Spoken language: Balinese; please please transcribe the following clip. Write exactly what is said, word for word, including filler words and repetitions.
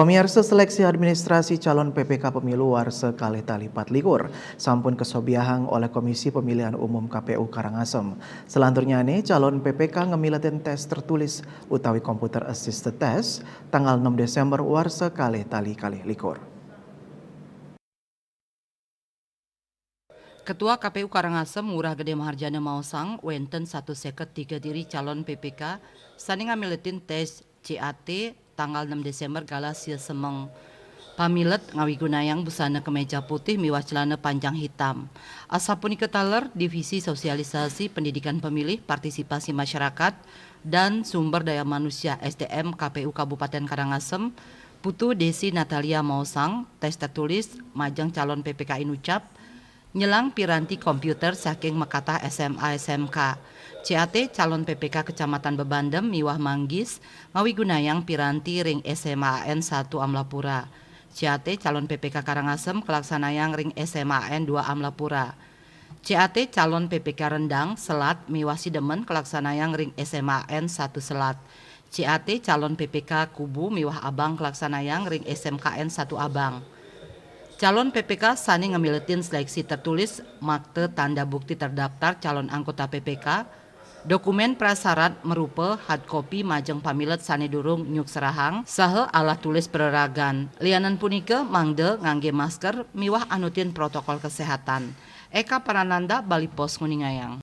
Pamiarsa, seleksi administrasi calon P P K pemilu warsa kalih tali likur sampun kasobiahang oleh Komisi Pemilihan Umum K P U Karangasem. Selanturnya ne calon P P K ngamiletin tes tertulis utawi computer assisted test tanggal enam Desember warsa kalih tali kalih likur. Ketua K P U Karangasem Ngurah Gede Maharjana maosang wenten satus seket tiga diri calon P P K sane ngamiletin tes C A T tanggal enam Desember galah sia semeng. Pamilet ngawigunayang busana kemeja putih miwah celana panjang hitam. Asapunika taler Divisi Sosialisasi Pendidikan Pemilih Partisipasi Masyarakat dan Sumber Daya Manusia S D M K P U Kabupaten Karangasem, Putu Desi Natalia maosang tes tertulis majeng calon P P K inucap nyelang piranti komputer saking makatah S M A S M K. C A T calon P P K Kecamatan Bebandem miwah Manggis ngawigunayang piranti ring S M A N satu Amlapura. C A T calon P P K Karangasem kalaksanayang ring S M A N dua Amlapura. C A T calon P P K Rendang, Selat miwah Sidemen kalaksanayang ring S M A N satu Selat. C A T calon P P K Kubu miwah Abang kalaksanayang ring S M K N satu Abang. Calon P P K sane ngamiletin seleksi tertulis makta tanda bukti terdaftar calon anggota P P K, dokumen prasyarat marupa hard copy majeng pamilet sane durung nyukserahang saha alah tulis praragan. Lianan punika mangda ngangge masker miwah anutin protokol kesehatan. Eka Prananda, Bali Post, nguningayang.